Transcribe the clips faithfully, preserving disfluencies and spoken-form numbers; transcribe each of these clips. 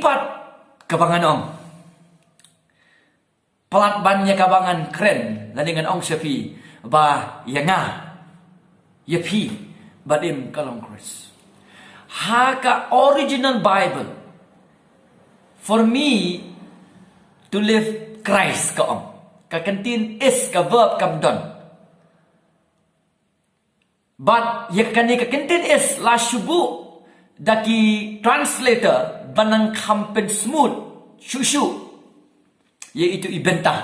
Pat kaba ngan ong, palat ban ïa kaba ngan kren, lane ngan ong sha phi ba ïa nga, ïa phi bad im ka long Khrist. Ha ka original Bible, for me to live, Christ ka ong. Ka kyntien is, ka verb kam don. Bad ïa kane ka kyntien is la shu buh da ki translator ban nang kham pynsmooth shuh shuh ïa itu i bynta.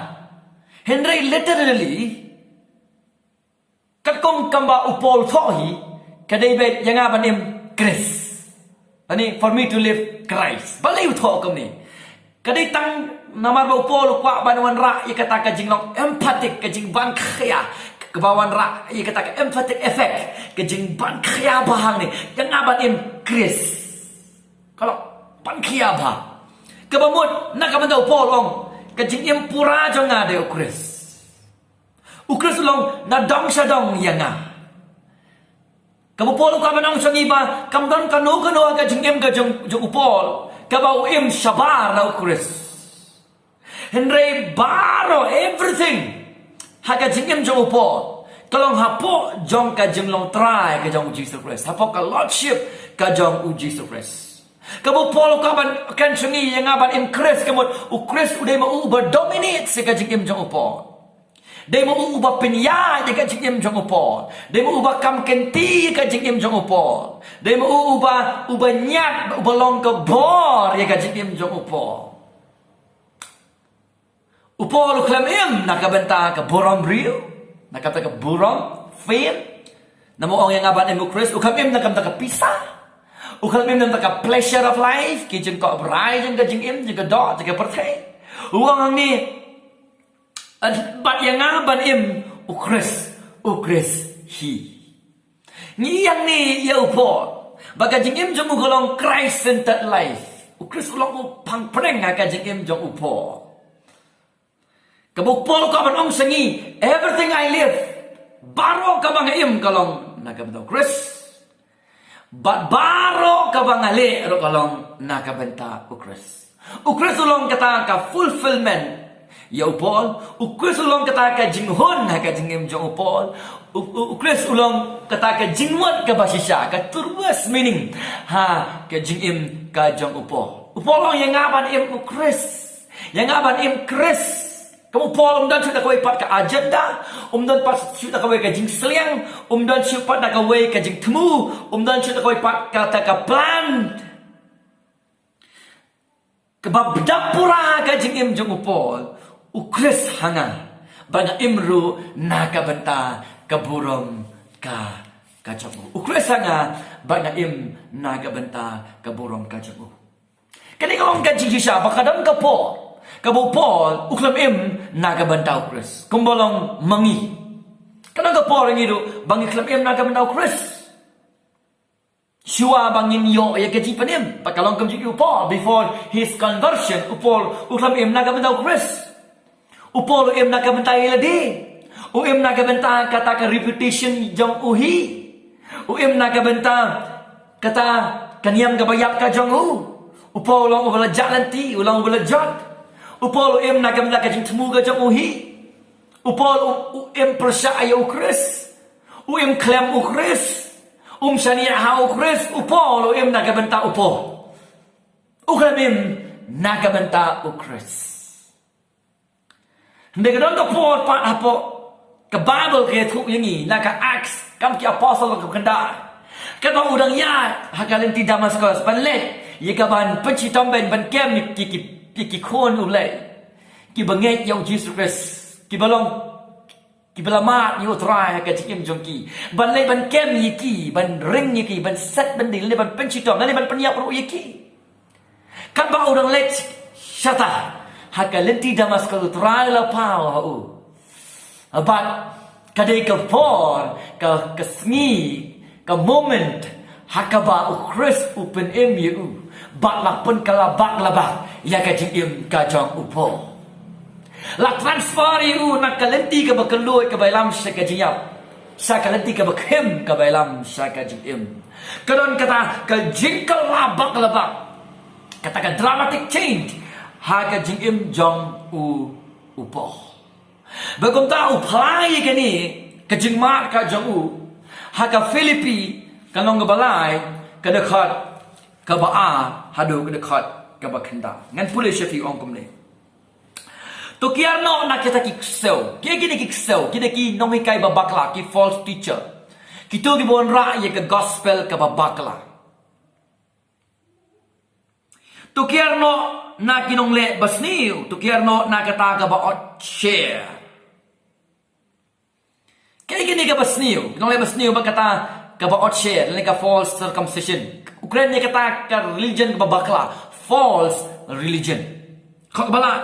Hynrei literally, katkum kumba u Paul u thoh hi, ka dei beit ïa nga ban im Khrist. Ani, for me to live, Christ. Balei u thoh kumne? Ka dei tang namar ba u Paul u kwah ban wanrah ïa kata ka jinglong empathic, ka jingban khia, kaba wanrah ïa kata ka empathic effect, ka jingban khia bha hangne. Ïa nga ban im Khrist, ka long ban khia bha. Kaba mut na ka bynta u Paul u ong, ka jingim pura jong nga dei u Khrist. U Khrist u long na dong sha dong ïa nga. Kaba u Paul u kwah ban ong sha ngi ba kam don kano kano ha ka jingim ka jong, jong u Paul kaba u im shabar na u Khrist. Hynrei baroh, everything ha ka jingim jong u Paul ka long hapoh jong ka jinglong trai ka jong u Jisu Khrist, hapoh ka lordship ka jong u Jisu Khrist. Kaba u Paul u kwah ban kren sha ngi, ïa nga ban im Khrist, ka mut u Khrist u dei ma u uba dominate ïa ka jingim jong u Paul. Dei ma u uba pynïaid ïa ka jingim jong u Paul. Dei ma u uba kam kynti ïa ka jingim jong u Paul. Dei ma u uba, uba ñiad, uba long ka bor ïa ka jingim jong u Paul. U Paul u khlem im na ka bynta ka burom briew, na ka bynta ka burom, fame. Namar u ong ïa nga ban im u Khrist, u khlem im na ka bynta ka pisa. U khlem im na ka bynta ka pleasure of life, ki jingkoh brai jong ka jingim, jong ka doh, jong ka pyrthei. U ong hangne, bad ïa nga ban im u Khrist, u Khrist hi. Ngi ïa ngi ïa u Paul ba ka jingim jong u ka long Christ-centered life. U Khrist u long u phang pdeng ha ka jingim jong u Paul. Kaba u Paul u kwah ban ong sha ngi, everything I live, baroh kaba nga im ka long na ka bynta u Khrist. Bad baroh kaba nga leh ruh ka long na ka bynta u Khrist. U Khrist u long kata ka fulfillment ïa u Paul. U Khrist u long kata ka jinghun ha ka jingim jong u Paul. U, u, u Khrist u long kata ka jingmut kaba shisha, ka truest meaning ha ka jingim ka jong u Paul. U Paul u ong ïa nga ban im u Khrist. Ïa nga ban im Khrist. Kaba u Paul um don shuh da kawei pat ka agenda, um don pat shuh da kawei ka jingsliang, um don shuh pat da kawei ka jingthmu, um don shuh da kawei pat kata ka plan. Kaba bdap pura ka jingim jong u Paul, u Khrist ha nga, ba nga im ruh na ka bynta ka burom ka, ka jong u. U Khrist ha nga, ba nga im na ka bynta ka burom ka jong u. Kane ka long ka jingshisha ba ka don ka por kaba u Paul u khlem im na ka bynta u Khrist. Kumba long ma ngi. Ka don ka por ngi ruh ba ngi khlem im na ka bynta u Khrist. Shuwa ba ngin ïoh ïa ka jingpynim, ba ka long kum jong u Paul, before his conversion, u Paul u khlem im na ka bynta u Khrist. U Paul u im na ka bynta ïa lade. U im na ka bynta kata ka reputation jong u hi. U im na ka bynta kata ka niam kaba ïap ka jong u. U Paul u long uba la jah lynti, u long uba la jot. U Paul u im na ka bynta ka jingthmu ka jong u hi. U Paul u, u im pyrshah ïa u Khrist. U im khlem u Khrist. Um shaniah ha u Khrist. U Paul u im na ka bynta u Paul. U khlem im na ka bynta u Khrist. Hynrei ka don ka por pat hapoh ka Baibl ka ïathuh ïa ngi na ka Acts, Kam ki Apostol lynnong khyndai. Katba u dang ïaid ha ka lynti Damaskus ban leit ïa ka ban pynshitom ban, ban kem ïa ki, ki, ki, ki khun U Blei kiba ngeit ïa u Jisu Khrist, kiba long, kiba la mad ïa u Trai ha ka jingim jong ki. Ban leit ban kem ïa ki, ban ring ïa ki, ban set ban ding, lane ban pynshitom, lane ban pynïap ruh ïa ki. Katba u dang leit shata ha ka lynti Damaskus, u Trai u la paw ha u. Bad ka dei ka por, ka, ka sngi, ka moment ha kaba u Khrist u pynim ïa u. Bad la pynkylla bak la bak ïa ka jingim ka jong u Paul. La transfer ïa u na ka lynti kaba kylluid kaba ïalam sha ka jingïap, sha ka lynti kaba khim kaba ïalam sha ka jingim. Ka don kata ka jingkylla bak la bak. Kata ka dramatic change ha ka jingim jong u, u Paul. Ba kumta u phla ïa kane ka jingmut ka jong u ha ka Philippi ka lynnong kaba lai, ka dkhot kaba ar haduh ka dkhot kaba khyndai. Ngan pule sha phi, ong kumne. To kiar noh na kita ki ksew. Ki, kine ki ksew, kine ki nonghikai ba bakla, ki false teacher. Kito kiba wanrah ïa ka gospel kaba bakla. To kiar noh na ki nongleh basniew, to kiar noh na kata kaba ot sher. Kaei kane kaba sniew? Ki nongleh basniew bad kata kaba ot sher, lane ka false circumcision. U kren ïa kata ka religion kaba bakla, false religion. Kaba lai.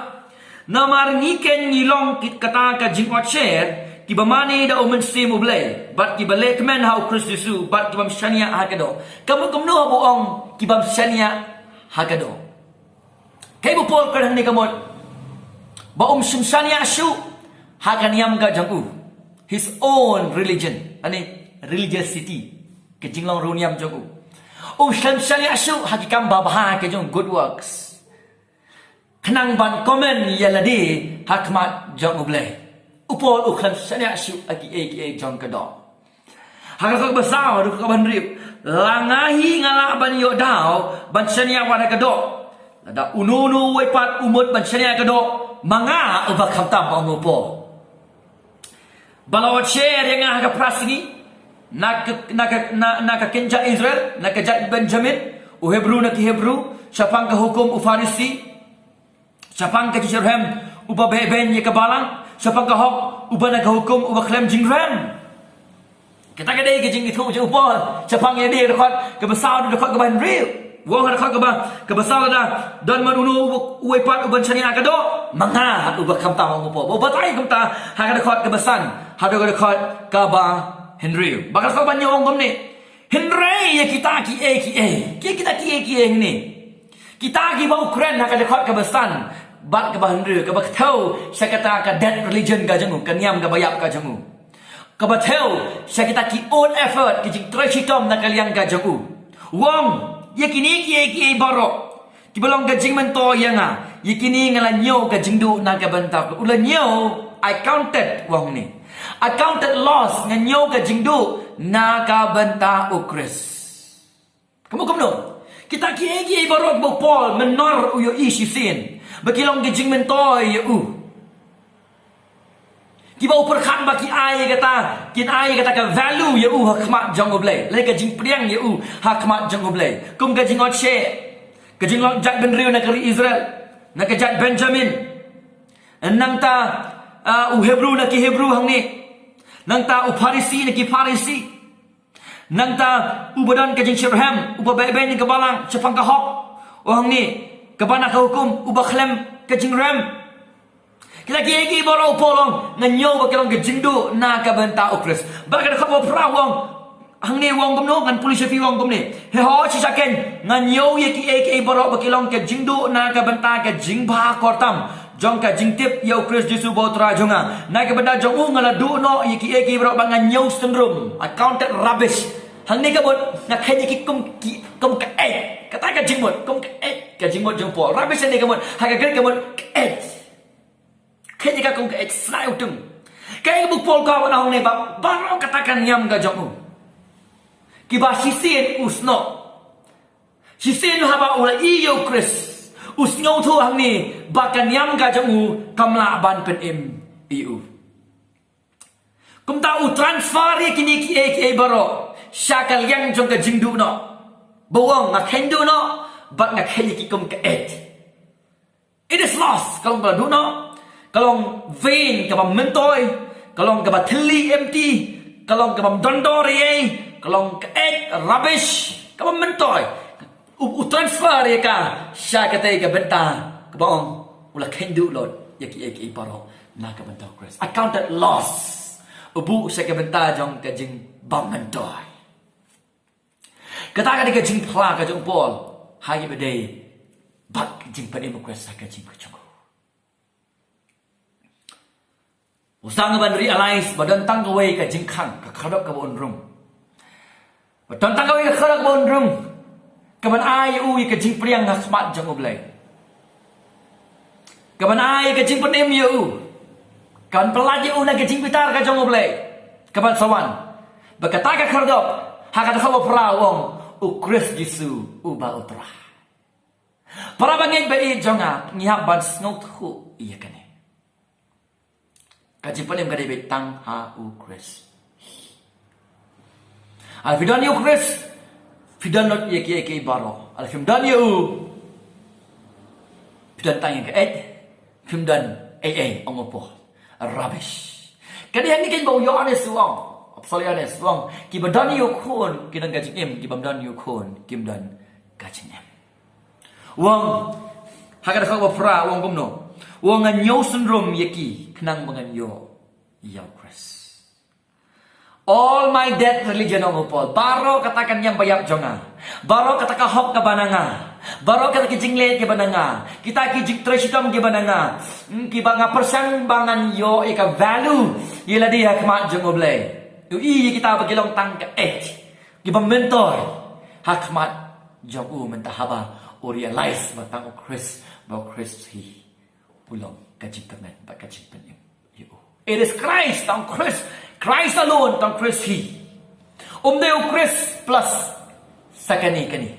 Namar ngi keiñ ngi long ki, kata ka jingot sher, kiba mane da u Mynsiem U Blei, bad kiba leh kmen ha u Khrist Jisu, bad ki bym shaniah ha ka doh. Ka mut kumno haba u ong ki bym shaniah ha ka doh? Kaei ba u Paul u kren hangne, ka mut ba um shym shaniah shuh ha ka niam ka jong u. His own religion, lane religiosity, ka jinglong riewniam jong u. Um shym shaniah shuh ha ki kam babha ka jong u, good works, khnang ban comment ïa lade ha khmat jong U Blei. U Paul um shym shaniah shuh ha kiei kiei jong ka doh. Ha ka dkhot kaba saw haduh ka kaba hynriew. La nga hi nga lah ban ïoh daw ban shaniah wat ha ka doh. Lada uno uno uwei pat u mut ban shaniah ha ka doh ma nga, uba khamtam, ong u Paul. Ba la ot sher ïa nga ha ka phra sngi na ka, na ka, na, na ka kynja Israel, na ka jaid Benjamin, u Hebru na ki Hebru, shaphang ka hukum u Pharisi, shaphang ka jingshitrhem uba beh beiñ ïa ka balang, shaphang ka hok uba na ka hukum uba khlem jingrem. Kata ka dei ka jingithuh jong u Paul shaphang ïa lade, dkhot kaba saw, dkhot kaba hynriew. U ong ha dkhot kaba, kaba saw, lada don man uno uwei pat uban shaniah ha ka doh ma nga, uba khamtam, ong u Paul. Ba u batai kumta ha ka dkhot kaba san haduh ka dkhot kaba hynriew. Bad ka dkhot ba hynñiew u ong kumne. Hynrei ïa kita kiei kiei, ki, kita kiei kiei hangne, kita kiba u kren ha ka dkhot kaba san bad kaba hynriew, kaba kdew sha kata ka dead religion ka jong u, ka niam kaba ïap ka jong u, kaba kdew sha kita ki own effort, ki jingtrei shitom na ka liang ka jong u. U ong, ïa kine kiei kiei baroh kiba long ka jingmyntoi ïa nga, ïa kine nga la ñiew ka jingduh na ka bynta. U la ñiew, I counted, u ong hangne, I counted loss, nga ñiew ka jingduh na ka bynta u Khrist. Kumno kumno? Kita kiei kiei baroh ba u Paul mynno u ïohi shisien ba ki long ka jingmyntoi ïa u, kiba u pyrkhat ba ki ai kata, kin ai kata ka value ïa u ha khmat jong U Blei, lane ka jingpdiang ïa u ha khmat jong U Blei, kum ka jingot sher, ka jinglong jaitbynriew na ka ri Israel, na ka jait Benjamin, nangta, ah, u Hebru na ki Hebru hangne, nangta u Pharisi na ki Pharisi, nangta uba don ka jingshitrhem, uba beh beiñ ïa ka balang shaphang ka hok, u ong hangne, kaba na ka hukum uba khlem ka jingrem. Kita kiei kiei baroh, u Paul u ong, nga ñiew ba ki long ka jingduh na ka bynta u Khrist. Bad ka dkhot ba phra u ong hangne, u ong kumno, ngan pule sha phi, u ong kumne. Hooid, shisha keiñ nga ñiew ïa kiei kiei baroh ba ki long ka jingduh na ka bynta ka jingbha kyrtam jong ka jingtip ïa u Khrist Jisu ba u Trai jong nga. Na ka bynta jong u nga la duh noh ïa kiei kiei baroh, ba nga ñiew synrum, I counted rubbish. Hangne ka mut nga kheiñ ïa ki kum ki, kum kaei. Kata ka jingmut, kum kaei, ka jingmut jong u Paul. Rubbish hangne ka mut ha ka Greek ka mut kaei. Kheiñ ïa ka kum kaei, snai utung. Kaei kaba u Paul u kwah ban ong hangne, ba baroh kata ka niam ka jong u, kiba shisien u snoh, shisien haba u la ïohi ïa u Khrist, u sngewthuh hangne ba ka niam ka jong u kam lah ban pynim ïa u. Kumta u transfer ïa kine kiei kiei baroh sha ka liang jong ka jingduh noh. Ba u ong, nga kheiñ duh noh bad nga kheiñ ïa ki kum kaei. It is lost. Ka long kaba la duh noh, ka long vain, kaba myntoi, ka long kaba thylli, empty, ka long kaba ym don dor ei ei, ka long kaei, rubbish, kaba myntoi. U, u transfer ïa ka sha katei ka bynta kaba ong u la kheiñ duh lut ïa kiei kiei baroh na ka bynta u Khrist. I counted loss. U buh sha ka bynta jong ka jingbymyntoi. Kata ka dei ka jingphla ka jong u Paul ha kaba ïadei bad ka jingpynim u Khrist ha ka jingim ka jong u. U sdang ban realize ba don tang kawei ka jingkhang, ka khardup kaba un rung. Ba don tang kawei ka khardup kaba un rung. Ka ban ai ïa u ïa ka jingpdiang ha khmat jong U Blei. Ka ban ai ïa ka jingpynim ïa u. Ka ban pyllait ïa u na ka jingbitar ka jong U Blei. Ka ban sa wan. Ba kata ka khyrdop, ha ka dkhot ba phra u ong, U Khrist Jisu uba U Trai. Para bangeit ba ïeit jong nga, ngi hap ban sngewthuh ïa kane. Ka jingpynim ka dei beit tang ha U Khrist. Ha, phi don ïa U Khrist, phi don lut ïa kiei kiei baroh. Ha, phim don ïa u, phi don tang ïa ka eit, phim don ei ei, ong u Paul. Rubbish. Ka dei hangne keiñ ba u Ïoannis u ong, Apostol Ïoannis u ong, kiba don ïa u Khun ki don ka jingim, ki bym don ïa u Khun kim don ka jingim. U ong, ha ka dkhot ba phra u ong kumno? U ong, ngan ñiew syndrom ïa ki khnang ba ngan ïoh ïa U Khrist. All my dead religion, ong u Paul, baroh kata ka niam ba ïap jong nga, baroh kata ka hok kaba na nga, baroh kata ki jingleh kiba na nga, kita ki jingtrei shitom kiba na nga, hmm, kiba nga pyrshang ba ngan ïoh ïa ka value ïa lade ha khmat jong U Blei. U i ïa kita ba ki long tang ka eit, kiba myntoi ha khmat jong u mynta haba u realize ba tang U Khrist, ba U Khrist hi u long ka jingkyrmen bad ka jingpynim ïa u. It is Christ, tang Khrist, Christ alone, tang Khrist hi. Um dei U Khrist plus sa kane kane.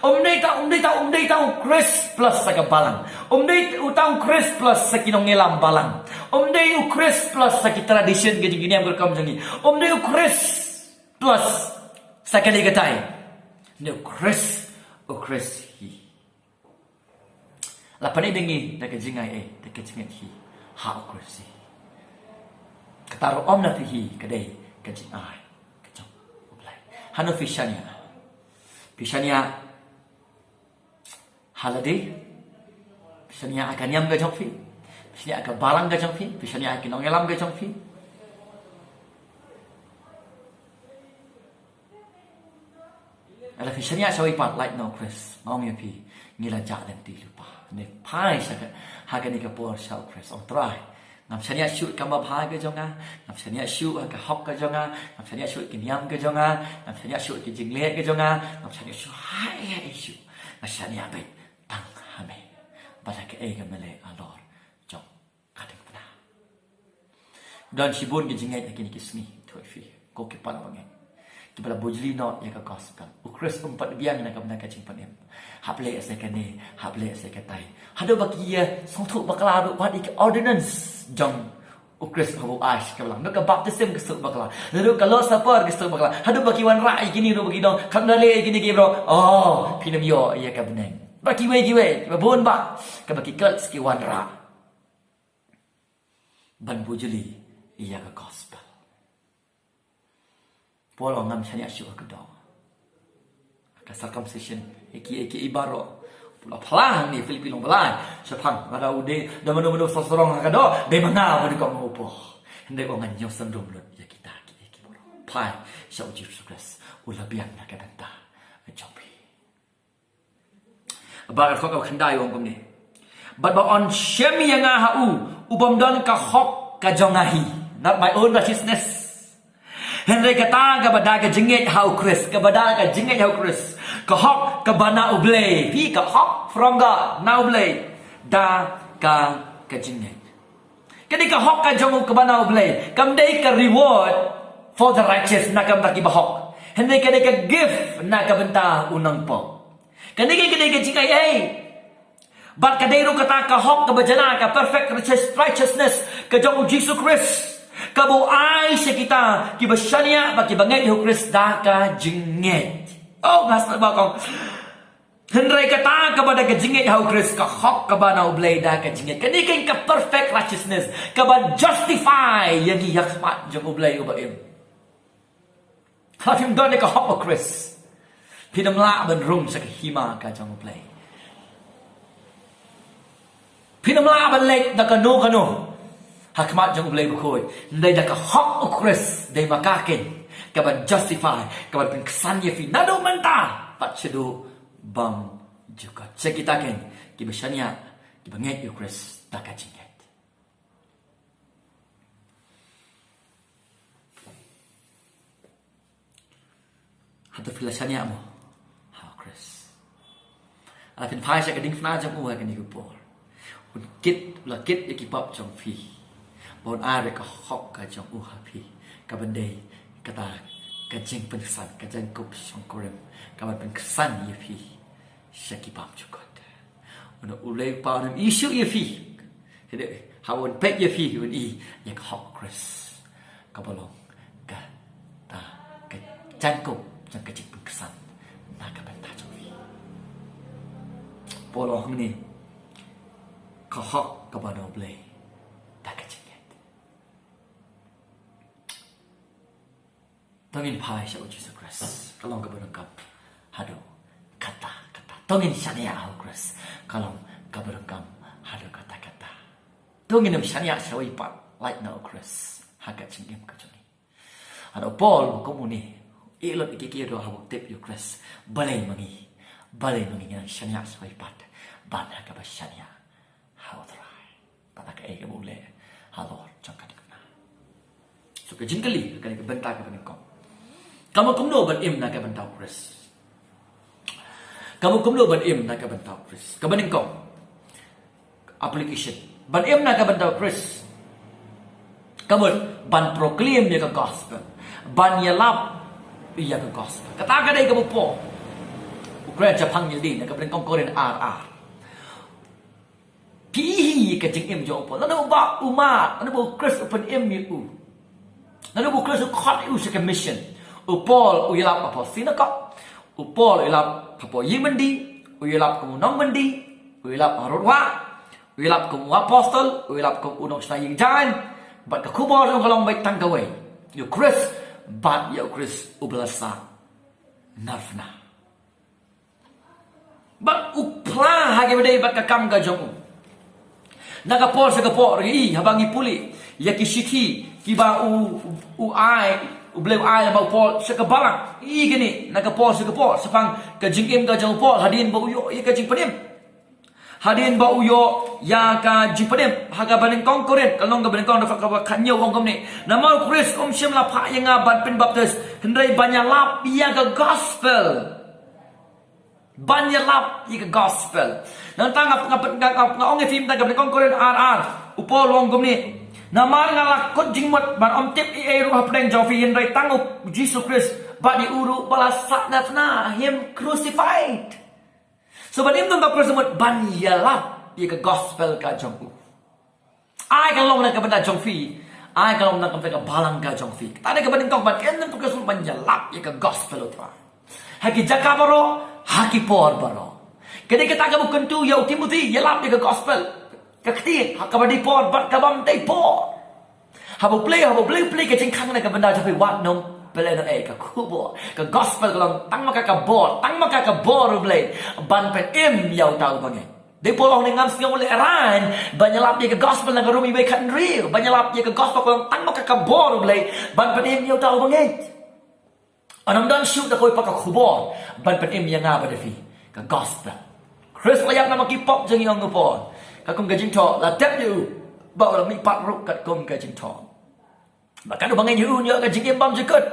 Um dei ta, um dei ta, um dei ta U Khrist plus sa ka balang. Um dei u tang U Khrist plus sa ki nongïalam balang. Um dei U Khrist plus sa ki tradition, ki jingïalam ka rukom jong ngi. Um dei U Khrist plus sa kane katai. Um dei U Khrist, U Khrist hi. La pyni da ngi da ka jingai ei, da ka jingngeit hi ha U Khrist hi. Kata ruh ym na phi hi, ka dei ka jingai ka jong U Blei. Hano phi shaniah? Phi shaniah ha lade? Phi shaniah ha ka niam ka jong phi? Phi shaniah ha ka balang ka jong phi? Phi shaniah ha ki nongïalam ka jong phi? Lada phi shaniah shawei pat, lait na U Khrist, nga ong ïa phi, ngi la jah lynti lypa. Ne phai sha ka, ha kane ka por sha U Khrist. Ong, Trai, ngam shaniah shuh kam babha ka jong nga, ngam shaniah shuh ha ka hok ka jong nga, ngam shaniah shuh ki niam ka jong nga, ngam shaniah shuh ki jingleh ka jong nga, ngam shaniah shuh ha ei ei shuh. Nga shaniah beit tang ha me. Bad ha kaei kaba me leh halor jong ka diengphna. Don shibun ki jingngeit ha kine ki sngi, to ïa phi ko ki para bangeit, kiba la bujli noh ïa ka gospel. U Khrist um pat biang na ka bynta ka jingpynim. Hap leh sa kane, hap leh sa katai. Haduh ba ki ïa sngewthuh bakla ruh wat ïa ki ordinance jong U Khrist haba u ai sha ka balang. Naduh ka baptism ka sngewthuh bakla, naduh ka Lord's Supper ka sngewthuh bakla. Haduh ba ki wanrah ïa kine ruh ba ki dang, khlem da leh ïa kine ki briew, oh, phin ym ïoh ïa ka bneng. Bad kiwei kiwei, kiba bun bah, kaba ki cults ki wanrah ban bujli ïa ka gospel. Paul u ong, ngam shaniah shuh ha ka doh, ha ka circumcision, ïa ki, ïa ki baroh. Pula pla hangne Philippi lynnong ba lai, shaphang, lada u dei da mano mano sarong ha ka doh, dei ma nga ba dei, ong u Paul. Hynrei u ong, ngan ñiew syndrom lut ïa kita ki, ïa ki baroh. Phai sha U Jisu Khrist, u la biang na ka bynta jong phi. Ba ka dkhot kaba khyndai u ong kumne: Bad ba yn shem ïa nga ha u, u bym don ka hok ka jong nga hi, not my own righteousness. Hynrei kata kaba da ka jingngeit ha U Khrist, kaba da ka jingngeit ha U Khrist. Ka hok kaba na U Blei, phi, ka hok from God, na U Blei. Da ka, ka jingngeit. Ka dei ka hok ka jong u kaba na U Blei. Kam dei ka reward for the righteous, na ka bynta kiba hok. Hynrei ka dei ka gift na ka bynta u nongpop. Kane ka dei ka jingai ei. Bad ka dei ruh kata ka hok kaba jana, ka perfect righteous-, righteousness ka jong U Jisu Khrist, kaba u ai sha kita kiba shaniah bad kiba ngeit ha U Khrist da ka jingngeit. Oh, ngas na ba kong. Hynrei kata kaba da ka jingngeit ha U Khrist, ka hok kaba na U Blei da ka jingngeit. Kane ka, ka perfect righteousness, kaba justify ïa ngi ha khmat jong U Blei uba im. Ha phim don ïa ka hok U Khrist, phin ym lah ban rung sha ka hima ka jong U Blei. Phin ym lah ban leit da kano kano ha khmat jong U Blei bakhuid. Hynrei da ka hok U Khrist, dei ma ka keiñ kaban justify, kaban pynksan ïa phi naduh mynta bad shaduh bymjukut. Sha kita keiñ kiba shaniah, kiba ngeit ïa U Khrist da ka jingngeit. Hato phi la shaniah mo ha U Khrist? La phin phai sha ka diengphna jong u ha kane ka por. Un kit, la kit ïa ki pop jong phi. Ba un ai ka hok ka jong u ha phi. Kaban dei kata ka jingpynksan, ka jingkup shongkurim. Kaban pynksan ïa phi sha ki pop jong ka. Une u Blei u Kpa un ym ïoh shuh ïa phi. Hynrei haba un peit ïa phi un i ïa ka hok Khrist. Kaba long kata ka jingkup jong ka jingpynksan na ka bynta jong phi. Paul u ong hangne, ka hok kaba na u Blei da ka jingngeit. To ngin phai sha u Jisu Khrist, ka long kaba donkam haduh katta katta. To ngin shaniah ha u Khrist, ka long kaba donkam haduh katta katta. To ngin ym shaniah shawei pat lait na u Khrist ha ka jingim ka jong ngi. Haduh Paul kum une, i lut ïa ki ki ruh haba tip ïa u Khrist. Balei ma ngi, balei ma ngi ngin nang shaniah shawei pat ban ha kaba shaniah ha u Trai. Bad ha kaei kaba u leh halor jong ka diengphna. So ka jingkylli ha kane ka bynta kaba nyngkong, ka mut kumno ban im na ka bynta u Khrist? Ka mut kumno ban im na ka bynta u Khrist? Kaba nyngkong, application. Ban im na ka bynta u Khrist, ka mut ban proclaim ïa ka gospel, ban ïalap ïa ka gospel. Kata ka dei kaba u Paul u kren shaphang ïa lade na kaba nyngkong Korinth ar ar. Phi i hi ïa ka jingim jong u Paul. Naduh ba u mad, naduh ba u Khrist u pynim ïa u, naduh ba u Khrist u khot ïa u sha ka mission, u Paul u ïalap hapoh synagog, u Paul u ïalap hapoh ïing byndi, u ïalap kum u nongbyndi, u ïalap ha rud wah, u ïalap kum u apostol, u ïalap kum u nongshna ïing jaiñ. Bad ka khubor jong ka long beit tang kawei: ïa u Khrist bad ïa u Khrist uba la sah na ka bynta. Bad u phla ha kaba dei bad ka kam ka jong u. Na ka por sha ka por, i, haba ngi pule ïa ki shithi kiba u, u ai, u Blei u ai lyngba u Paul sha ka balang. I kine, na ka por sha ka por, shaphang ka jingim ka jong u Paul hadien ba u ïoh ïa ka jingpynim. Hadien ba u ïoh ïa ka jingpynim, ha kaba nyngkong Korinth, ka lynnong kaba nyngkong, dkhot kaba khathynñiew, u ong kumne: Namar u Khrist um shym la phah ïa nga ban pynbaptis, hynrei ban ïalap ïa ka gospel. Ban ïalap ïa ka gospel. Nangta nga, nga, nga, nga, nga ong ïa phi mynta, kaba nyngkong Korinth ar ar, u Paul u ong kumne: Namar nga la kut jingmut ban ym tip ei ei ruh hapdeng jong phi, hynrei tang u Jisu Khrist bad ïa u ruh ba la sah na ka bynta, him crucified. So ban im na ka bynta u Khrist mut ban ïalap ïa ka gospel ka jong u. Ai ka long na ka bynta jong phi, ai ka long na ka bynta ka balang ka jong phi. Kata ka dei kaba nyngkong, ban im na ka bynta u Khrist mut ban ïalap ïa ka gospel u Trai. Ha ki jaka baroh, ha ki por baroh. Ka dei kata kaba u kyntu ïa u Timothy, ïalap ïa ka gospel. Ka kti, ha kaba dei por bad ka bym dei por. Haba u plie, haba u plie, plie ka jingkhang na ka bynta jong phi, wat nym plie noh ei ka khubor. Ka gospel ka long tang ma ka ka bor, tang ma ka ka bor u Blei ban pynim ïa uta uba ngeit. Dei Paul u ong ne, ngam sngew lehraiñ ban ïalap ïa ka gospel na ka Rom wei khathynriew, ban ïalap ïa ka gospel ka long tang ma ka ka bor u Blei ban pynim ïa uta uba ngeit. Ym don shuh da kawei pat ka khubor ban pynim ïa nga bad ïa phi, ka gospel. Khrist la ïap namar ki pop jong ngi, ong u Paul. Katkum ka jingthoh, la tep ïa u ba u la mihpat ruh katkum ka jingthoh. Bad kat uba ngeit ïa u un ïoh ka jingim bymjukut.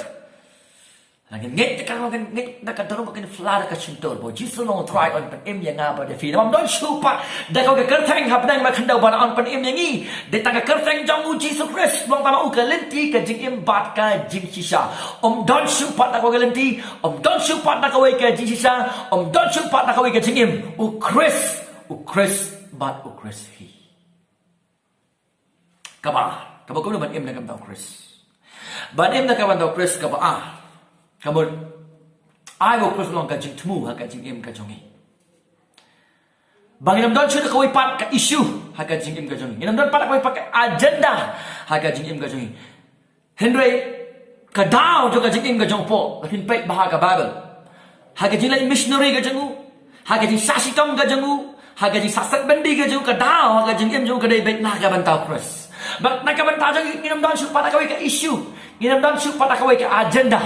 La ngin ngeit, te katba ngin ngeit na ka dur, ba ngin phla da ka shyntur ba u Jisu u long u Trai, un pynim ïa nga bad ïa phi. Namar ym don shuh pat da kawei ka kyrteng hapdeng na khyndew ba un pynim ïa ngi. Dei tang ka kyrteng jong u Jisu Khrist, long tang ma u ka lynti, ka jingim bad ka jingshisha. Ym don shuh pat da kawei ka lynti, ym don shuh pat da kawei ka jingshisha, ym don shuh pat da kawei ka jingim. U Khrist, u Khrist bad u Khrist hi. Kaba ar, kaba kumno ban im na ka bynta u Khrist? Ban im na ka bynta u Khrist, kaba ar, ka mut ai ba u Khrist u long ka jingthmu ha ka jingim ka jong ngi. Ba ngin ym don shuh da kawei pat ka issue ha ka jingim ka jong ngi. Ngin ym don pat da kawei pat ka agenda ha ka jingim ka jong ngi. Hynrei ka daw jong ka jingim ka jong u Paul, la phin peit bha ha ka Baibl, ha ka jingleit missionary ka jong u, ha ka jingshah shitom ka jong u, ha ka jingshah set byndi ka jong u, ka daw ha ka jingim jong u ka dei beit na ka bynta u Khrist. Bad na ka bynta jong ngi, ngin ym don shuh pat da kawei ka issue, ngin ym don shuh pat da kawei ka agenda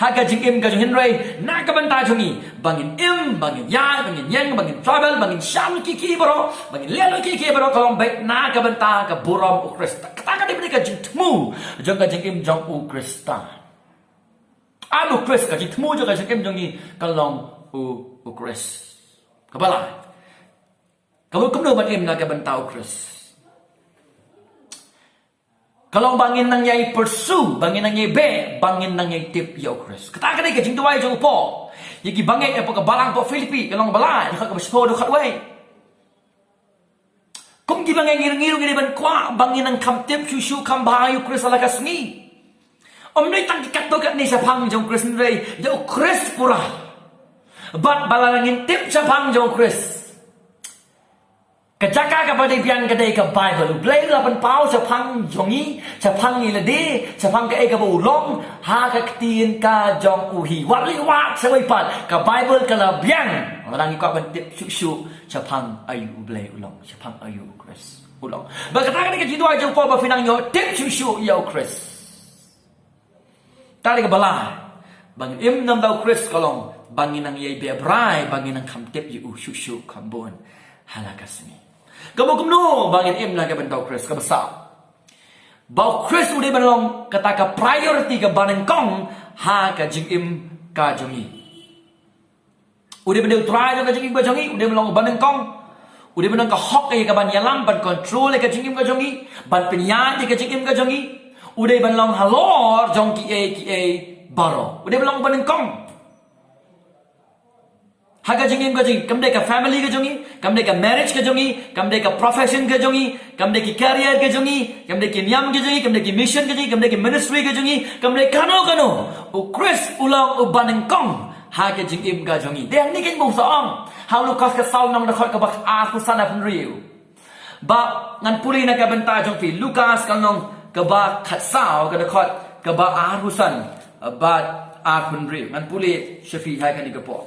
ha ka jingim ka jong ngi. Hynrei na ka bynta jong ngi, ba ngin im, ba ngin ïaid, ba ngin ïeng, ba ngin travel, ba ngin shah lut ki ki baroh, ba ngin leh lut ki ki baroh, ka long beit na ka bynta ka burom u Khrist. Kata ka dei beit ka jingthmu jong ka jingim jong u Khristan. Ai ba u Khrist, ka jingthmu jong ka jingim jong ngi ka long u, u Khrist. Kaba lai. Ka mut kumno ban im na ka bynta u Khrist? Ka long ba ngin nang ïai pursue, ba ngin nang ïai beh, ba ngin nang ïai tip ïa u Khrist. Kata ka dei ka jingduwai jong u Paul ïa ki bangeit hapoh ka balang hapoh Philippi, ka long ba lai, dkhot kaba shiphew, dkhot wei. Kum ki bangeit ngi ruh ngi dei ban kwah ba ngin nang kham tip shuh shuh kham bha ïa u Khrist ha la ka sngi. Ym dei tang ki katto katne shaphang jong u Khrist, hynrei ïa u Khrist pura. Bad ba lada ngin tip shaphang jong u Khrist, ka jaka kaba dei biang ka dei ka Baibl. U Blei u la pynpaw shaphang jong ngi, shaphang ngi lade, shaphang kaei kaba u long ha ka ktien ka jong u hi. Wat lei wat shawei pat, ka Baibl ka la biang. Lada ngi kwah ban tip shuh shuh shaphang aïu u Blei u long, shaphang aïu u Khrist u long. Bad kata ka dei ka jingduwai jong u Paul ba phin nang ïoh tip shuh shuh ïa u Khrist. Kata ka dei kaba lai. Ba ngin im na ka bynta u Khrist ka long ba ngin nang ïai beh brai, ba ngin nang kham tip ïa u shuh shuh kham bun ha la ka sngi. Ka mut kumno ba ngin im na ka bynta u Khrist? Kaba saw, ba u Khrist u dei ban long kata ka priority kaba nyngkong ha ka jingim ka jong ngi. U dei ban dei u Trai jong ka jingim ka jong ngi, u dei ban long uba nyngkong. U dei ban long ka hok ïa ka ban ïalam, ban control ïa ka jingim ka jong ngi, ban pynïaid ïa ka jingim ka jong ngi. U dei ban long halor jong kiei kiei baroh. U dei ban long uba nyngkong ha ka jingim ka jong ngi. Kam dei ka family ka jong ngi, kam dei ka marriage ka jong ngi, kam dei ka profession ka jong ngi, kam dei ki career ka jong ngi, kam dei ki niam ka jong ngi, kam dei ki mission ka jong ngi, kam dei ki ministry ka jong ngi, kam dei kano kano. U Khrist u long uba nyngkong ha ka jingim ka jong ngi. Dei hangne kein ba u sa ong ha u Lukas ka saw lynnong, dkhot kaba arphew san, arphew hynriew. Ba ngan pule na ka bynta jong phi, Lukas ka lynnong kaba khatsaw, ka dkhot kaba arphew san bad arphew hynriew. Ngan pule sha phi ha kane ka por.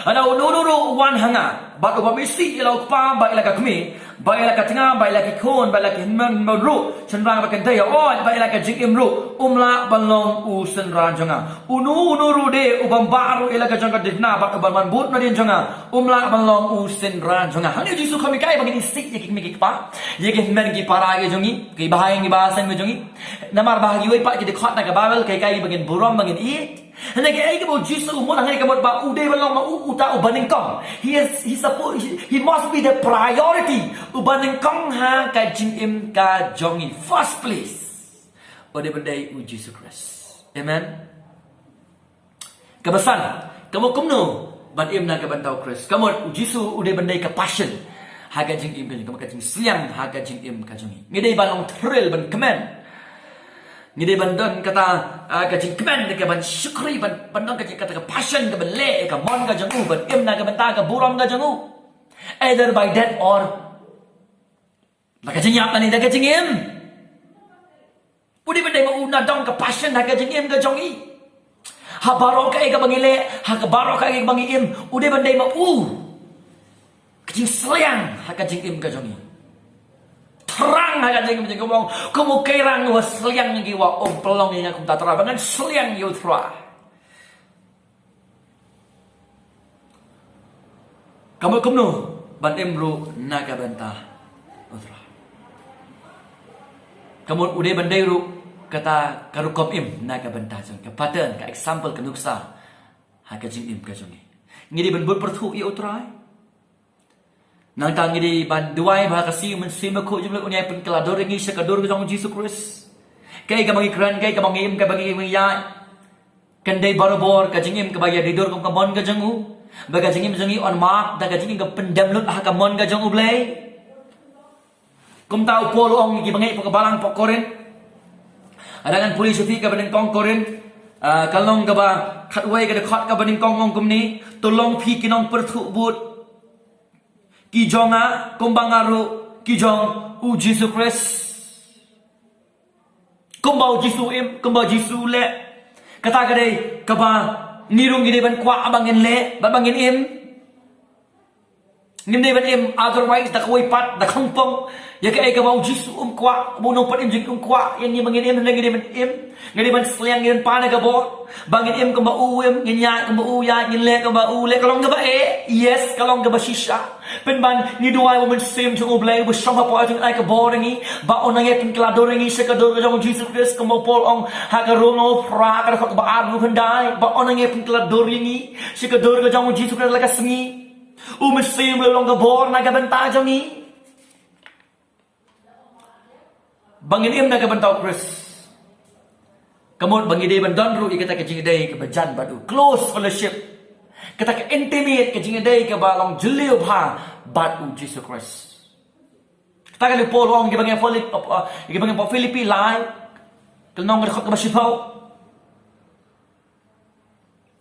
Lada uno uno ruh u wan ha nga bad u bym isih ïa la u kpa bad ïa la ka kmie bad ïa la ka tnga bad ïa la ki khun bad ïa la ki hynmen hynmen ruh, shynrang bad kynthei, hooid, bad ïa la ka jingim ruh, um lah ban long u synran jong nga. Uno uno ruh de u bym bah ruh ïa la ka jong ka dkhot bad u bym wan bud nadien jong nga, um lah ban long u synran jong nga. Hangne u Jisu u kham hikai ba ngin isih ïa ki kmie ki kpa, ïa ki hynmen ki para ki jong ngi, ki bahaïing ki bahasem ki jong ngi. Namar ba ha kiwei pat ki dkhot na ka Baibl ka hikai ba ngin burom, ba ngin ïeit. Hynrei kaei kaba u Jisu u mut hangne ka mut ba u dei ban long ma u uta uba nyngkong. He is, he supposed, he, he must be the priority. Uba nyngkong ha ka jingim ka jong ngi. First place. U dei ban dei u Jisu Khrist. Amen. Kaba san, ka mut kumno ban im na ka bynta u Khrist? Ka mut u Jisu u dei ban dei ka passion ha ka jingim ka jong ngi, ka mut ka jingsliang ha ka jingim ka jong ngi. Ngi dei ban long thrill, ban kmen. Ngi dei ban don kata, ah, ka jingkmen, ka ban shakri, ban, ban don ka jing, kata ka passion, ka ban leh ka mon ka jong u, ban im na ka bynta ka burom ka jong u. Either by death or da ka jingïap lane da ka jingim. U dei ban dei ma u na dong ka passion ha ka jingim ka jong ngi. Ha baroh kaei kaba ngi leh, ha ka baroh kaei kaba ngi im, u dei ban dei ma u ka jingsliang ha ka jingim ka jong ngi. Thrang ha ka jingim ka jong ngi, kum u keirang uba sliang ïa kiba ym pynlong ïa nga kumta, Trai, ba ngan sliang ïa u Trai. Ka mut kumno ban im ruh na ka bynta u Trai? Ka mut u dei ban dei ruh kata ka rukom im na ka bynta jong ngi, ka pattern, ka example, ka nuksa ha ka jingim ka jong ngi. Ngi dei ban bud pyrthuh ïa u Trai. Nangta ngi dei ban duwai ba ha ka sngi U Mynsiem Bakhuid jong U Blei un ïai pynkylla dur ïa ngi sha ka dur ka jong U Jisu Khrist. Kaei kaba ngi kren, kaei kaba ngi im, kaei kaba ngi ïaid, kan dei barabor ka jingim kaba ïadei dur kum ka mon ka jong u, ba ka jingim jong ngi un mark da ka jingim ka pyndem lut ha ka mon ka jong U Blei. Kumta u Paul u ong ïa ki bangeit hapoh ka balang hapoh Korinth. Lada ngan pule sha phi kaba nyngkong Korinth, ah, ka lynnong kaba khatwei, ka dkhot kaba nyngkong, u ong kumne: To long phi ki nongpyrthuh bud ki jong nga, kumba nga ruh ki jong U Jisu Khrist. Kumba U Jisu u im, kumba U Jisu u leh. Kata ka dei kaba ngi ruh ngi dei ban kwah ba ngin leh, ba, ba ngin im. Ngim dei ban im otherwise, da kawei pat, da khongpong. Ïa kaei kaba U Jisu um kwah, ba u nongpynim jong ngi um kwah ïa ngi ba ngin im, ngi dei ban im. Ngi dei ban sliang, ngi dei ban pan ïa ka bor. Ba ngin im kumba u im, ngin ïaid kumba u ïaid, ngin leh kumba u leh, ka long kaba eh, yes, ka long kaba shisha. Pynban ngi duwai ba U Mynsiem jong U Blei uba shong hapoh jong ngi un ai ka bor ïa ngi, ba un nang ïai pynkylla dur ïa ngi sha ka dur ka jong U Jisu Khrist, kumba u Paul u ong ha ka Rom lynnong phra, ka dkhot kaba arphew khyndai, ba un nang ïai pynkylla dur ïa ngi sha ka dur ka jong U Jisu Khrist ha la ka sngi. U Mynsiem u long ka bor na ka bynta jong ngi. Ba ngin im na ka bynta u Khrist, ka mut ba ngi dei ban don ruh ïa kata ka jingïadei kaba jan bad u, close fellowship, kata ka intimate ka jingïadei kaba long jylliew bha bad u Jisu Khrist. Kata ka dei Paul u ong ïa ki bangeit Philip, ïa ki bangeit Philippi lai, ka lynnong ka dkhot kaba shiphew.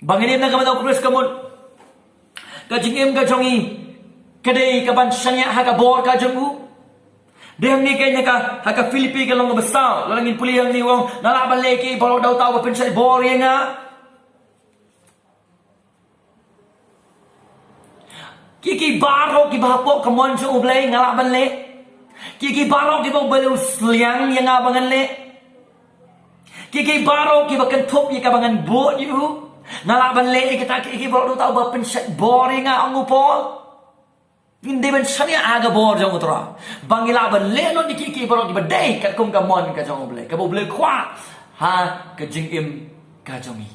Ba ngin im na ka bynta u Khrist ka mut ka jingim ka jong ngi ka dei kaban shaniah ha ka bor ka jong u. Dei hangne kein ha ka, ha ka Philippi ka lynnong kaba saw, lada ngin pule hangne u ong, nga lah ban leh kiei baroh da uta uba pynshait bor ïa nga. Kiei kiei baroh kiba hapoh ka mon jong U Blei nga lah ban leh. Kiei kiei baroh kiba U Blei u sliang ïa nga ba ngan leh. Kiei kiei baroh kiba kynthup ïa kaba ngan bud ïa u, nga lah ban leh ïa kita kiei kiei baroh da uta uba pynshait bor ïa nga, ong u Paul. Ngin dei ban shaniah ha ka bor jong u Trai ba ngin lah ban leh lut ïa kiei kiei baroh kiba dei katkum ka mon ka jong U Blei, kaba U Blei u kwah ha ka jingim ka jong ngi.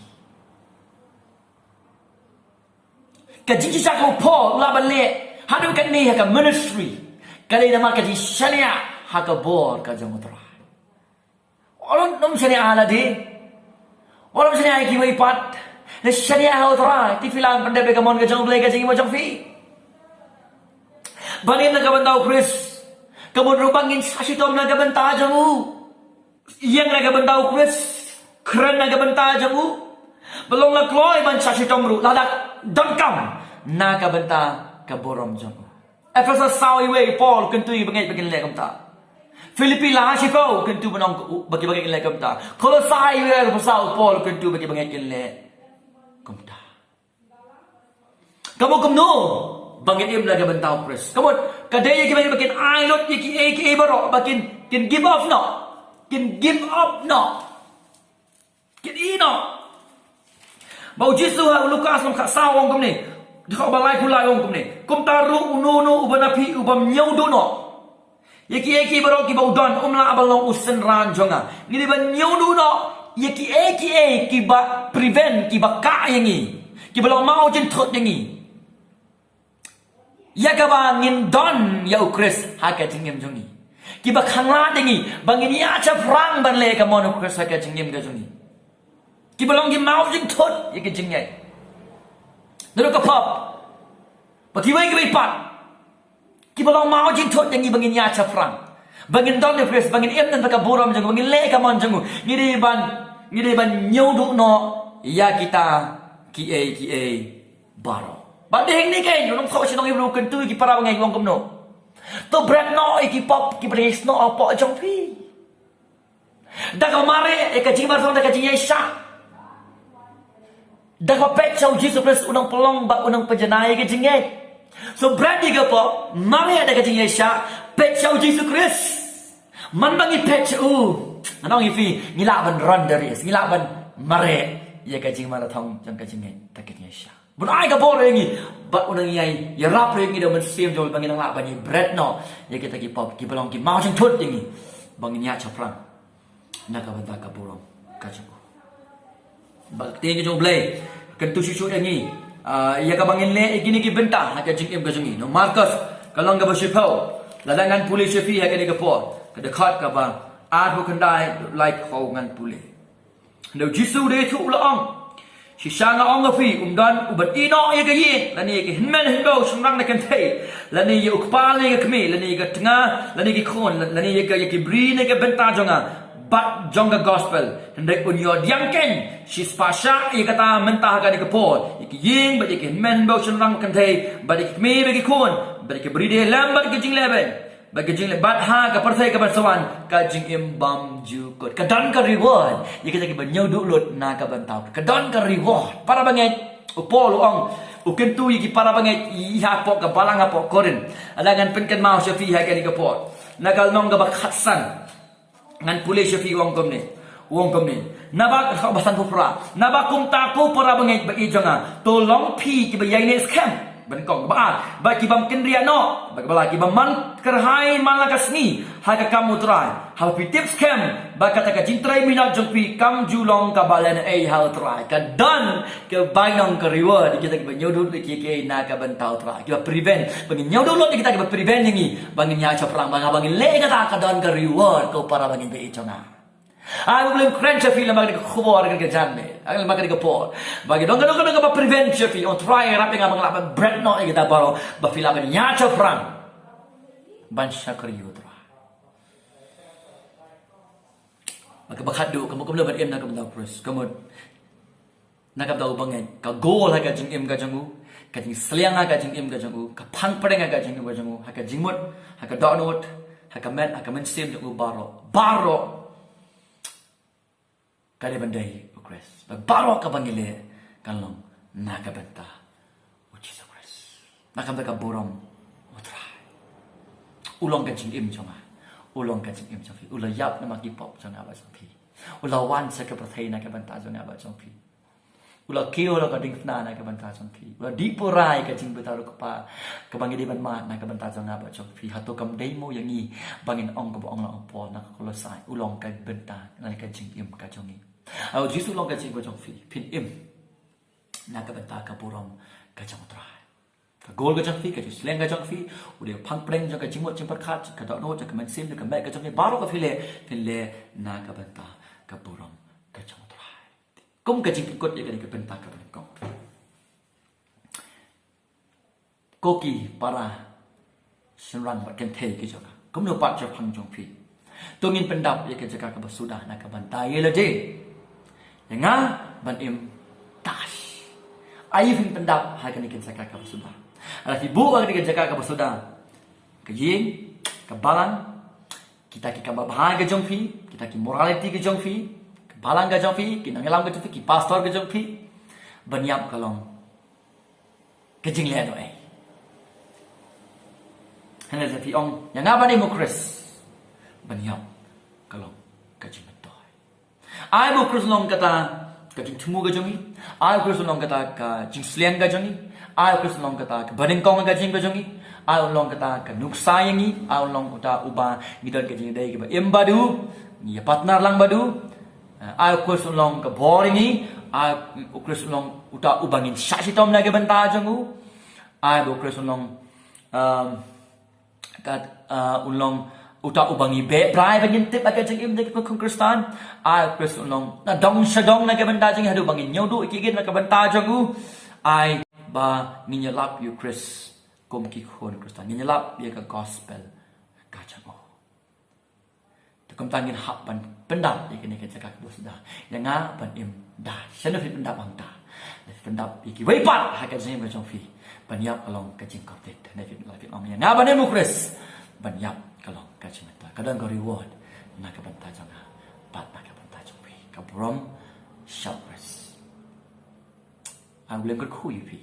Ka jingshisha kaba u Paul u lah ban leh haduh katne ha ka ministry ka dei namar ka jingshaniah ha ka bor ka jong u Trai. Wat lum shaniah ha lade, wat lum shaniah ha kiwei pat. Leit shaniah ha u Trai, te phi lah ban pyndep ïa ka mon ka jong U Blei ha ka jingim ka jong phi. Ban im na ka bynta u Khrist ka mut ruh ba ngin shah shitom na ka bynta jong u. Ïeng na ka bynta u Khrist, kren na ka bynta jong u. Ba long la kloi ban shah shitom ruh, lada donkam, na ka bynta ka burom jong u. Ephesos saw, iwei, Paul u kyntu ïa ki bangeit ba kin leh kumta. Philippi lai, shiphew, u kyntu ban ong ba ki bangeit kin leh kumta. Kolosai, iwei, arphew saw, Paul u kyntu ba ki bangeit kin leh kumta. Ka mut kumno ba ngin im na ka bynta u Khrist? Ka mut ka dei ïa ki bangeit ba kin ai lut ïa kiei kiei baroh, ba kin, kin give up noh. Kin give up noh. Kin ïeh noh. Ba u Jisu ha u Lukas lynnong khatsaw u ong kumne, dkhot ba laiphew lai u ong kumne, kumta ruh uno uno uba na phi u bym ñiewduh noh ïa kiei kiei baroh kiba u don, um lah ban long u synran jong nga. Ngi dei ban ñiewduh noh ïa kiei kiei kiba prevent, kiba kah ïa ngi, kiba long mawjynthut ïa ngi ïa kaba ngin don ïa u Khrist ha ka jingim jong ngi, kiba khanglad ïa ngi ba ngin ïaid shaphrang ban leh ka mon u Khrist ha ka jingim ka jong ngi, kiba long ki mawjynthut ïa ka jingngeit. Naduh ka pop bad kiwei kiwei pat, kiba long mawjynthut ïa ngi ba ngin ïaid shaphrang, ba ngin don ïa u Khrist, ba ngin im na ka bynta ka burom jong u, ba ngin leh ka mon jong u. Ngi dei ban, ngi dei ban ñiewduh noh ïa kita kiei kiei baroh. Bad dei hangne kein u nongthoh shnong Hebru u kyntu ïa ki para bangeit u ong kumno? To bret noh ïa ki pop kiba dang ïasnoh hapoh jong phi. Da kaba mareh ïa ka jingmarathon, da ka jingïaishah, da kaba peit sha u Jisu Khrist, u nongpynlong bad u nongpynjanai ïa ka jingngeit. So bret ïa ka pop, mareh da ka jingïaishah, peit sha u Jisu Khrist. Man ba ngi peit sha u, ngan ong ïa phi, ngi lah ban run the race, ngi lah ban mareh ïa ka jingmarathon jong ka jingngeit da ka jingïaishah. Bun ai ka bor ïa ngi bad u nang ïai ïarap ïa ngi da u Mynsiem Jong ba ngin nang lah ban ïai bret noh ïa kita ki pop kiba long ki mawjynthut ïa ngi ba ngin ïaid shaphrang na ka bynta ka burom ka jong u. Bad ka ktien ka jong U Blei ka kyntu shuh shuh ïa ngi, ah, ïa kaba ngin leh ïa kine ki bynta ha ka jingim ka jong ngi. Na u Markos ka lynnong kaba shiphew, lada ngan pule sha phi ha kane ka por, ka dkhot kaba arphew khyndai, laiphew ngan pule. Hynrei u Jisu u da ïathuh u la ong, shisha nga ong ïa phi, um don uban ïehnoh ïa ka ïing lane ïa ka hynmen hynbew shynrang ne kynthei, lane ïa u kpa ne ïa ka kmie, lane ïa ka tnga lane ïa ki khun, lane ïa ka, ïa ki briew ne ka bynta jong nga bad jong ka gospel, hynrei un ïoh diang kein shispah shah ïa kata mynta ha kane ka por, ïa ka ïing bad ïa ka hynmen hynbew shynrang kynthei bad ïa ki kmie bad ki khun bad ïa ki briew dei lem bad ïa ka jinglehbeiñ bad ka jingleh bad ha ka pyrthei kaban sa wan ka jingim bymjukut. Ka don ka reward ïa kita kiba ñiewduh lut na ka bynta u Khrist. Ka don ka reward. Para bangeit, u Paul u ong, u kyntu ïa ki para bangeit ïa hapoh ka balang hapoh Korinth. Lada ngan pynkynmaw sha phi ha kane ka por, na ka lynnong kaba khatsan, ngan pule sha phi, u ong kumne. U ong kumne: Naba, ka dkhot ba sanphew phra, naba kumta ko para bangeit ba ïeit jong nga, to long phi kiba ïaineh skhem. Banyngkong, ba ar, ba ki bym kynriah noh, ba, ba la ki bym man kyrhai man la ka sngi ha ka kam U Trai. Haba phi tip skhem ba kata ka jingtrei minot jong phi kam ju long kaba lehnohei ha U Trai. Ka don ka bainong ka reward ïa kita kiba ñiewduh lut ïa kiei kiei na ka bynta U Trai. Kiba prevent, ba ngin ñiewduh lut ïa kita kiba prevent ïa ngi ba ngin ïaid shaphrang, ba nga ba ngin leh kata, ka don ka reward ko para ba ngin beit jong nga. Ai ba U Blei un kren sha phi lem bad kane ka khubor, kane ka janmiet, lem bad kane ka por. Ba ki don, don, don, don kaba prevent sha phi. U Trai u ïarap ïa nga ba nga lah ban bret noh ïa kita baroh, ba phi lah ban ïaid shaphrang ban shakri ïa U Trai. Bad kaba khatduh, ka mut kumno ban im na ka bynta U Khrist. Ka mut na ka bynta U Bangeit, ka goal ha ka jingim ka jong u, ka jingsliang ha ka jingim ka jong u, ka phang pdeng ha ka jingim ka jong u, ha ka jingmut, ha ka dohnud, ha ka met, ha ka mynsiem jong u baroh, baroh ka dei ban dei U Khrist. Bad baroh kaba ngi leh kan long na ka bynta U Jisu Khrist, na ka bynta ka burom U Trai. U long ka jingim jong nga, u long ka jingim jong phi. U la ïap namar ki pop jong nga bad jong phi. U la wan sha ka pyrthei na ka bynta jong nga bad jong phi. U la kiew la ka diengphna na ka bynta jong phi. U la dih pura ïa ka jingbitar u Kpa kaba ngi dei ban mad na ka bynta jong nga bad jong phi. Hato kam dei mo ïa ngi ba ngin ong kaba ong la ong Paul na ka Kolosai, u long ka bynta na ka jingim ka jong ngi. Ai U Jisu u long ka jingim ka jong phi, phin im na ka bynta ka burom ka jong U Trai. Ka goal ka jong phi, ka jingsliang ka jong phi, u dei phang pdeng jong ka jingmut jingpyrkhat, ka dohnud, ka mynsiem, ka met ka jong phi, baroh kaba phi leh, phin leh na ka bynta ka burom ka jong U Trai. Kum ka jingpynkut ïa kane ka bynta kaba nyngkong, ko ki para shynrang bad kynthei ki jong nga, kumno pat shaphang jong phi? To ngin pyndap ïa ka jaka kaba suda na ka bynta ïa lade, ïa nga ban im das. Ai phin pyndap ha kane ka jaka kaba suda. Lada phi buh ha kane ka jaka kaba suda, ka ïing, ka balang, kita ki kam babha ka jong phi, kita ki morality ka jong phi, ka balang ka jong phi, ki nongïalam ka jong phi, ki pastor ka jong phi, ban ïap ka long ka jinglehnohei. Hynrei lada phi ong, ïa nga ban im U Khrist, ban ïap ka long ka jingmyntoi. Ai ba U Khrist u long kata ka jingthmu ka jong ngi. Ai U Khrist u long kata ka jingsliang ka jong ngi. Ai U Khrist u long kata kaba nyngkong ha ka jingim ka jong ngi. Ai u long kata ka nuksa ïa ngi. Ai u long uta uba ngi don ka jingïadei kaba im bad u, ngi ïa partner lang bad u. Ai U Khrist u long ka bor ïa ngi. Ai U Khrist u long uta uba ngin shah shitom na ka bynta jong u. Ai ba U Khrist u long, um, ka, uh, u long uta uba ngi beh brai ba ngin tip ha ka jingim jong ki khun Khristan. Ai U Khrist u long na dong sha dong na ka bynta jong ngi, haduh ba ngin ñiewduh ïa ki kit na ka bynta jong u. Ai ba ngin ïalap ïa U Khrist kum ki khun Khristan, ngin ïalap ïa ka gospel ka jong u. Te kumta ngin hap ban pyndap ïa kane ka jaka kaba suda. Ïa nga ban im das. Shano phi pyndap hangta? Lada phi pyndap ïa kiwei pat ha ka jingim ka jong phi, ban ïap ka long ka jingkordit. Hynrei phi, lada phi ong ïa nga ban im U Khrist, ban ïap ka long ka jingmyntoi. Ka don ka reward na ka bynta jong nga bad na ka bynta jong phi. Ka burom sha U Khrist. Ai U Blei un kyrkhu ïa phi.